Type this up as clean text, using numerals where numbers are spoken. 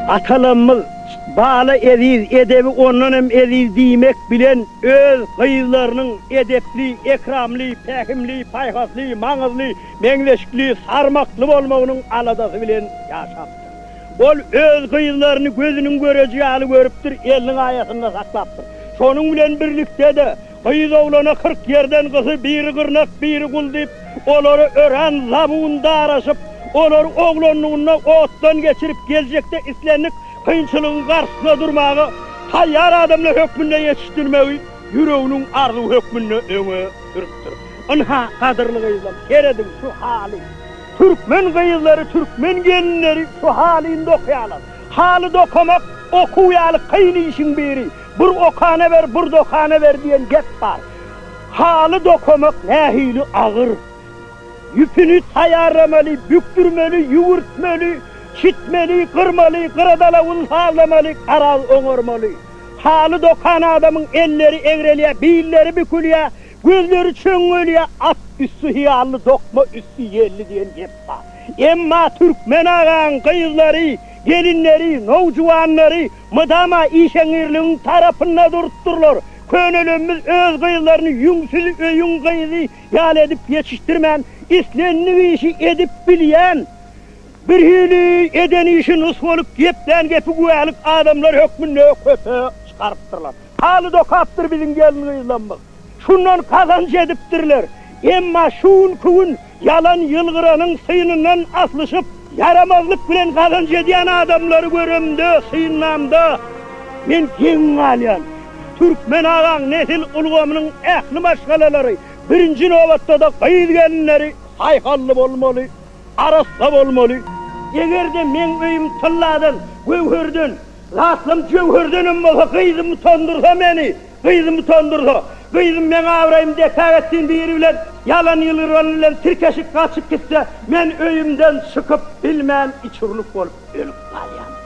Atalarymyz Bala eziz, edebi ondan hem eziz diýmek bilen öz gyzlarynyň edepli, ekramly, pähimli, paýhasly, maňyzly, meňzeşikli, sarmakly bolmagynyň aladasy bilen ýaşapdyr. Ol öz gyzlaryny gözüniň göreji ýaly görüpdir, eliniň aýasynda saklapdyr. Şonuň bilen birlikde-de, Gyz oglana 40 ýerden gysy, biri gyrnak, biri gul diýip, olary örän zabun daraşyp, olary oglanlygynda otdan geçirip, geljekde islendik kynçylygyň garşysyna durmaga taýýar adamlar hökmünde ýetişdirmegi ýüreginiň arzuwy hökmünde öňe sürüpdir. Ynha, gadyrly gyzlam, serediň şu haly. Türkmen gyzlary, türkmen gelinleri şu halyny dokaýarlar. Haly dokamak okuw ýaly kyn işiň biri. Bir okana ber, bir dokana ber diýen gep bar. Haly dokamak nähili agyr. Ýüpüni taýýarlamaly, bükdürmeli, ýüwürtmeli, çitmeli, gyrmaly, gyradalawyny sazlamaly, garaz oňarmaly. Haly dokan adamyň elleri egrelýär, billeri bükülýär, gözleri çöňňelýär, at üsti hyýally, dokma üsti ýelli diýen gep bar. Emma türkmen agaň gyzlary, gelinleri, nowjuwanlary Mydama işeňňirligiň tarapynda durupdyrlar. Könelerimiz öz gyzlaryny ýüňsüz öýüň gyzy ýaly edip ýetişdirmän, islendik işi edip bilýän, birhili eden işi nusgalyk, geplän gepi güwälik adamlar hökmünde köpe çykarypdyrlar. Haly dokapdyr biziň gelin-gyzlarymyz. Şundan gazanç edipdirler. Emma şu günki gün Ýalan ýylgyranyň synyndan aslyşyp, ýaramazlyk bilen gazanç edýän adamlary göremde, synlamda, men geň galýan. Türkmen agaň nesil ulgamynyň ähli maşgalalary, birinji nobatda-da gyz-gelinleri saýhally bolmaly, arassa bolmaly. Eger-de meň öýüm tylladan, göwherden, zatlam jöwherdenem bolsa, gyzym utandyrsa meni, Gyzym utandyrsa, gyzym meň abraýymy depäk etsin biri bilen ýalan ýylgyran bilen tirkeşip gaçyp gitse, men öýümden çykyp bilmän içurluk bolup ölüp galýan.